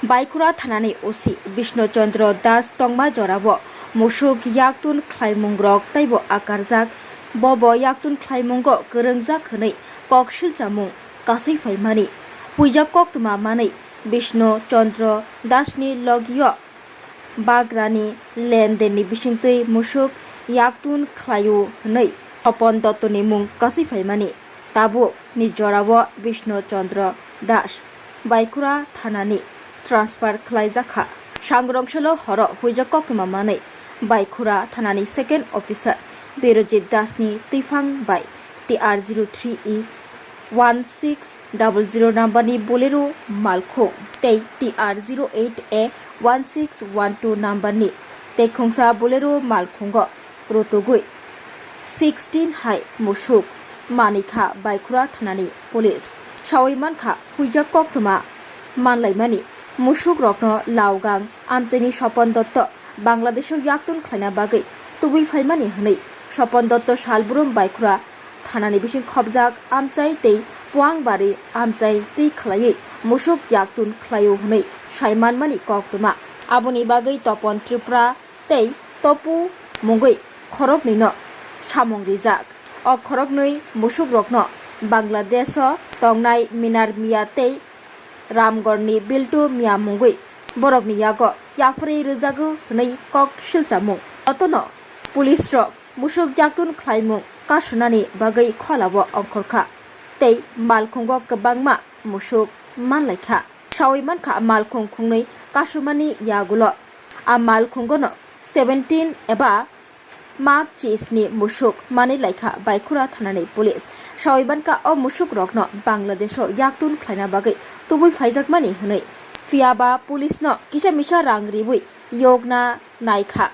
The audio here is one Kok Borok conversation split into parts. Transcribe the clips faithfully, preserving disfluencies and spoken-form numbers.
Baikura thanani O C Bishnu Chandra Das tongma jorao musuk yaktun khlaimungrok teibo akarjak. Bobo yaktun khlaimungo kwrwngjak hwnwi kok silchamung kasui phaimani. Puijak koktwma manwi Bishnu Chandra Dasni logio bagrani lendenni bisingtwi musuk yaktun khlaio hwnwi Sopon Dottoni mung kasui phaimani. Tabukni jorao Bishnu Chandra Das Baikura thanani transfer khlaijakha. Sangrongsalo horo huijak koktwma manwi Baikura thanani second officer Birojit Dasni twiphang bai T R zero three E one six double zero number ni Bolero malkhung tei T R zero eight A one six one two number ni tekhungsa Bolero malkhungo rwtugwi sixteen hai musuk manikha Baikura thanani police. Sawi mankha huijak koktwma manlaimani musuk rokno Laogang amchaini Sopon Dotto Bangladesho yaktun khlaina bagwi tubui phaimani hwnwi Sopon Dotto Salbrum Baikura thanani bising khopjak amchai tei Puangbari amchai twi khlaiwi musuk yaktun khlaio hwnwi sai manmani koktwma. Aboni bagwi Topon Tripura tei Topu mungwi khoroknwino samung rijak. O khoroknwi musukrokno Bangladesho tongnai Minar Mia tei Ramgarhni Biltu Mia mungwi borokni yago yapharwi rwjago hwnwi kok silchamung. Jotono police rok musuk yaktun khlaimung kasunani bagwi kholao ongkhorkha tei malkhungo kwbangma musuk manlaikha. Sawi mankha malkhung khungnwi kasumani yagulo a malkhungono seventeen eba March chisni musuk manwi laikha Baikura thanani police. Sawi mankha o musuk rokno Bangladesho yaktun khlaina bagwi tubui phaijakmani hwnwi. Phiyaba police no kisa misa rang riwi yokna naikha.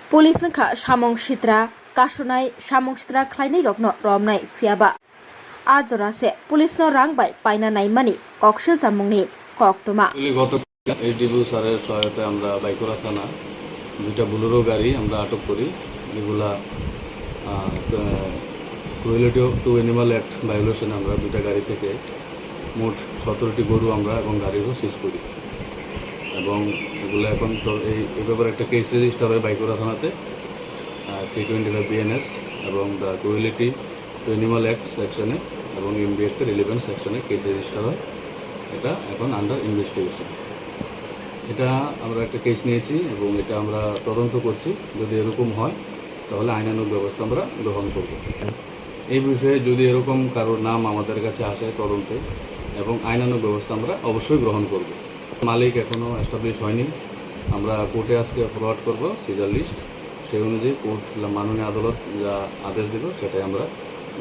Police wngkha samung sitra kasunai, samung sitra khlainai rokno romnai, phiyaba a jora se police no rang bai paina naimani kok silchamungni koktwma. Actually, গত এই ডিবি স্যারের সহায়তায় আমরা বাইকুড়া থানা দুইটা বুলেরো গাড়ি আমরা আটক করি, যেগুলা ক্রুয়েলিটি টু অ্যানিমাল অ্যাক্ট ভায়োলেশনে আমরা দুইটা গাড়ি থেকে মোট সতেরোটি গরু আমরা এবং গাড়িরও সিজ করি। এবং এগুলো এখন তো এই এই ব্যাপারে একটা কেস রেজিস্টার হয় বাইকুড়া থানাতে, থ্রি টোয়েন্টি ফাইভ বিএনএস এবং the cruelty two animal act সেকশনে এবং এমবি অ্যাক্টের রিলেভেন্ট সেকশনে কেস রেজিস্টার হয়। এটা এখন আন্ডার ইনভেস্টিগেশন। এটা আমরা একটা কেস নিয়েছি এবং এটা আমরা তদন্ত করছি। যদি এরকম হয়, তাহলে আইনানুগ ব্যবস্থা আমরা গ্রহণ করব। এই বিষয়ে যদি এরকম কারোর নাম আমাদের কাছে আসে তদন্তে, এবং আইনানুগ ব্যবস্থা আমরা অবশ্যই গ্রহণ করব। মালিক এখনও এস্টাবলিশ হয়নি। আমরা কোর্টে আজকে ফরওয়ার্ড করব সিজার লিস্ট, সেই অনুযায়ী কোর্ট, মাননীয় আদালত যা আদেশ দেবে, সেটাই আমরা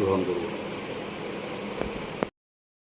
গ্রহণ করব।